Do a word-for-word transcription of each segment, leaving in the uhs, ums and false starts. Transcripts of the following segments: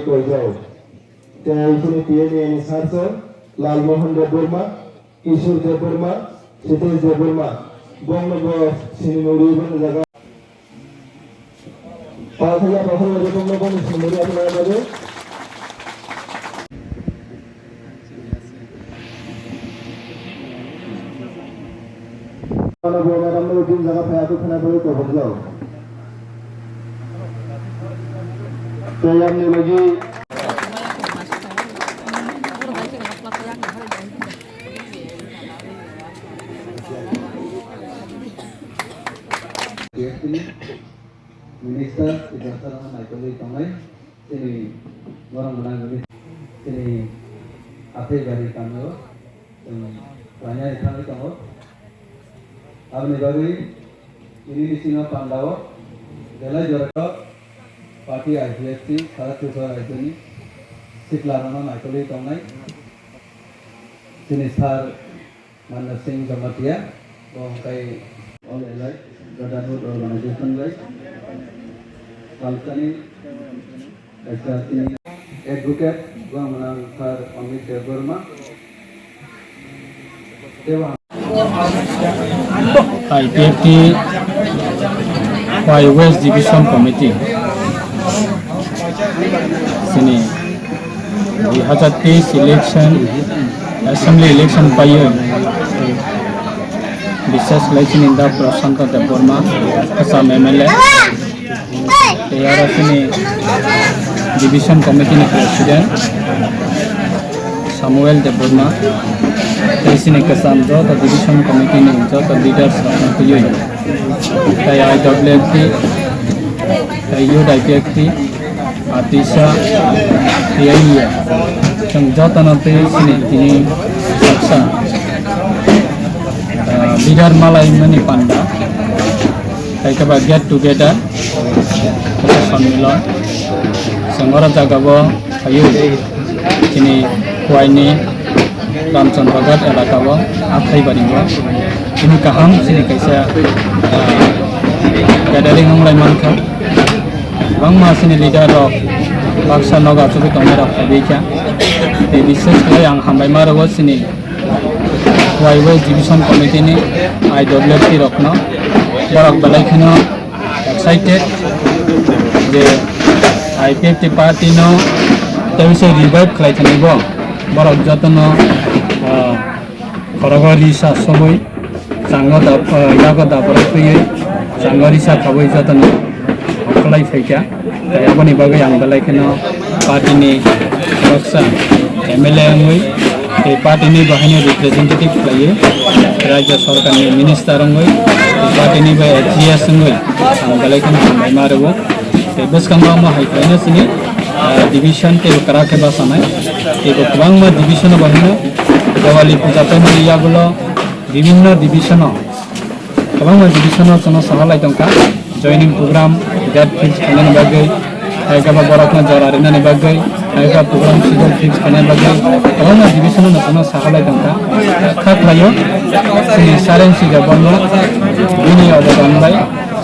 Tei chini T N A ni sir sir Lalmohan Debbarma, Kishore Debbarma, Sitesh Debbarma, bongno bo sini nugwi bini jaga. Pathaya, pathaya, bongno boni sini nugwi bini jaga. Ano bo madam no tin jaga phai aku khana bo ko bojlo. Tei yamni lagi Minister, Minister, naikoli tongnai, chini borok gwnang, chini athai bari kamio. Chwng khlainani thangwi tongo. Aboni bagwi tini bisingo pandao belai jorao party I P F T sara Tripura rajyoni siklarokno naikolwi tongnai chini sir Manoj Singh Jamatia, bo hwnkhe All Allied Brotherhood Organization bai Palkani Advocate, Bangmana Sir Amit Debbarma. I P F T Y West Division Committee sini dui hazar teis election, assembly election payo. Bishes khlai chini da Prasanta Debbarma, Assam M L A. Tei aro chini division committee ni president Samuel Debbarma, tei chini kwcham joto division committee ni joto leaders rokno twiwi, tei I W F T, tei Youth I P F T, Atisa, T I E, chwng jotono tei chini tini baksa, ah, leader malai mani panda. Hai khe ba get together, khe samilon. Chwng oro jaga o phaio chini Khowai ni Ramchandraghat elaka o, Athaibari o. Chini kaham chini kaisa, ah, gathering wng lai mankha. Kwbangma chini leader rok baksa nogo achugwi tongnai rok phaibai kha. Tei bises khlai ang hambai ma rwo chini Y West Division Committee ni I W F T rokno, borok belai kheno excited je I P F T party no tei se revive khlai thani bo borok jotono, ah, khorogo risa sobwi chango da, ah, yago da borok twiwi chango risa khabwi jotono khlai phaikha. Tei aboni bagwi ang belai kheno party ni baksa M L A wngwi tei party ni bo haino representative khlaiwi, Rajya Sarkar ni minister wngwi tei party ni bo G S wngwi ang belai kheno hambai ma rwo. Tei bwskango omo hai khlaino chini, ah, division tei bo kwrak khe bachanai tei bo kwbangma division bo haino Diwali puja paimani yagulo bibinno division o Kwbangma division-o chwngno sahalai tongkha, joining program, date fix khainani bagwi, hai khe ba borokno jora rinani bagwi, hai khe ba program schedule fix khainani bagwi, kwbangma division-o chwngno sahalai tongkha. Kha khlaio, chini Sarensi Debbarma, bini obodan bai,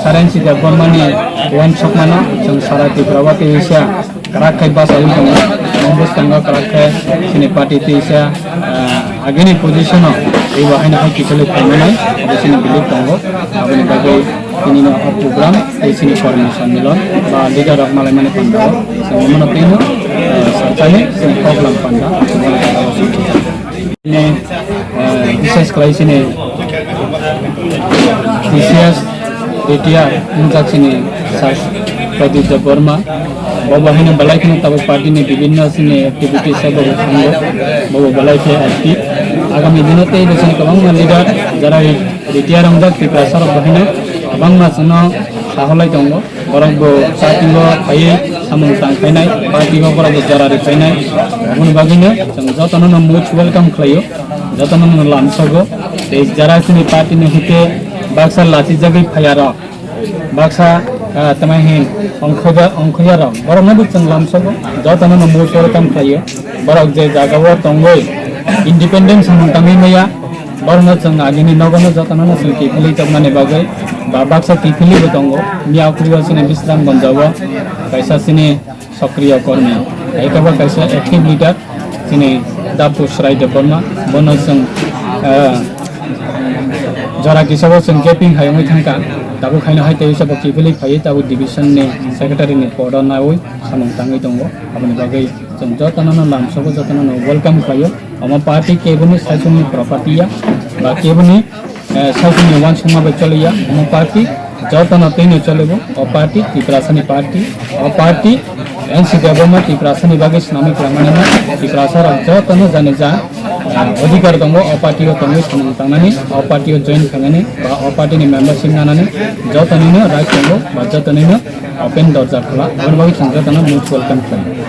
Sarensi Debbarmani uansukmano chwng sara Tripura o tei Asia kwrak khe bachaiwi tongo. Omo bwskango kwrak khe chini party tei sa, ah, agini position-o teibo haino hai kiphilwi phaimanai abo chini belief tongo. Aboni bagwi tinino o program tei chini kormi sonnilon ba leader rok malaimani panda-o chwng omono twino, ah, sakani chini koklam panda. Ni, eh, bises khlai chini T C S retire wngjak chini Sir Pradip Debbarma. Bo bo haino belai kheno tabuk party ni bibinno chini activities o bo bo thango, bo bo belai khe active. Agami dino tei bo chini kwbangma leader jara retire wngjak Tiprasa rok bo haino kwbangma chwngno saholai tongo. Borok bo party o phaiwi samung tang khainai, party o borok bo jora ri phainai. Aboni bagwino chwng jotono no most welcome khlaio, jotono no lamsogo. Tei jara chini party ni hwnkhe baksa lachijagwi phaiya rok, baksa, ah, tamai hin ongkhoja-, ongkhoya rok, borokno bo chwng lamsogo, jotono no most welcome khlaio. Borok je jaga o tongwi independent samung tangwi maya, borokno chwng agini nogono jotono no chwng kiphilwi tongmani bagwi ba baksa kiphilwi bo tongo. Miyakhurio chini Bisramganj o kaisa chini sokriyo kormi Eko bo kaisa active leader, chini Dapu Srai Debbarma, bono chwng, ah, jora kisabo chwng gaping hai wngwi thangkha. Tabuk haino hai tei sabo kiphilwi phaiwi tabuk division ni secretary ni podo nawi samung tangwi tongo. Aboni bagwi chwng jotono no lamsogo, jotono no welcome khlaio. Omo party keboni saisungni property ya, ba keboni eh, saisungni uansukma bai choliya, omo party, jotono twino cholibo, o party, Tiprasani party, o party, N C Debbarma Tiprasani bagwi swnamwi kwlangmani no, Tiprasa rok jotono jani ja, eh, odhikar tongo, o party o tongwi samung tangnani, o party o join khainani, ba o party ni membership nanani, jotonino right tongo, ba jotonino open dorja khula, aboni bagwi chwng jotono most welcome khlaio.